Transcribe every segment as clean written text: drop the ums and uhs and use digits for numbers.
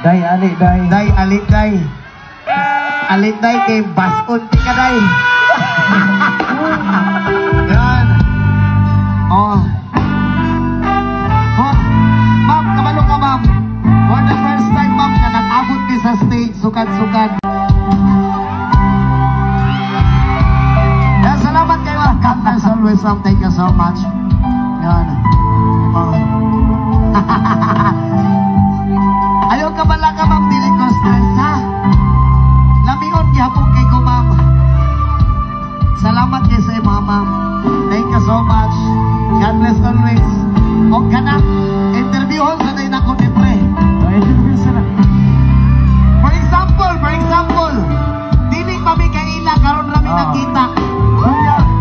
Day, ali, day. Day, ali, day. Ali, day, kay bason ti ka, day. Yan. Oh. Oh. Ma'am, kabalo ka, ma'am. For the first time, ma'am, nga nag-abot ni sa stage, sukad-sukad. Yan, salamat kayo. God bless always, ma'am. Thank you so much. Yan. Oh. Ayaw ka bala ka, ma'am. Dili ko stress, ha? Lamion gihapon kay ko, ma'am. Salamat kay sa imo, ma'am. Thank you so much. God bless always. O kanang interviewon sa day nako ni pre. Ay, interview sa na. For example, dili pa mi kaila karon ra mi nakita.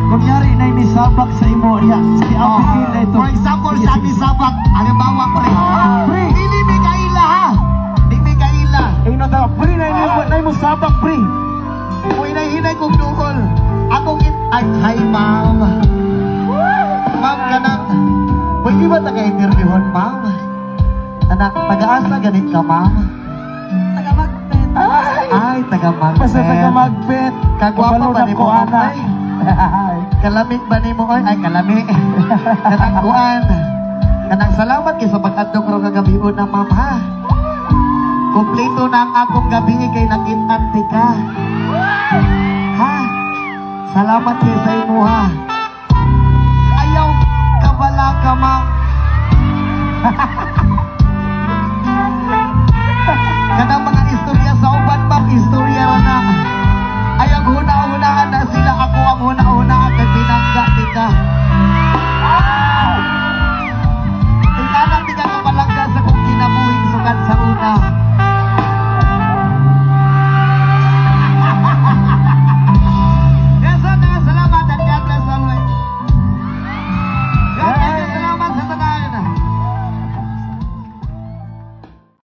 Kunyari na misabak sa imo niya. Si Oh, Abigail na ito. for example, Sige, sa sige. Sabak, halimbawa pre. Pre. Dili mi kaila ha. Dili mi kaila. Eh, no, ta, pre, na mo sabak, pre. Kung hinay-hinay kong duol, akong ay, hi ma'am. Ma'am, kanang, pwede ba taga-interviewon, ma'am? Anak, taga-asa ganit ka, ma'am? Taga-Magpet. Ay! Ay, taga-Magpet. Basta taga Magpet. Kagwapa Kabalo ba na ni ko, mo, ma'am? ana. Ay, kalamig ba ni mo, oy? Ay, kalami. Kanang kuan. Kanang salamat kay sa pag-adto karong kagabi na, ma'am, ha? Kompleto na ang akong gabi kay nakit-an ti ka. Ha? Salamat kay sa imo, ha? Ayaw kabala ka, ma'am.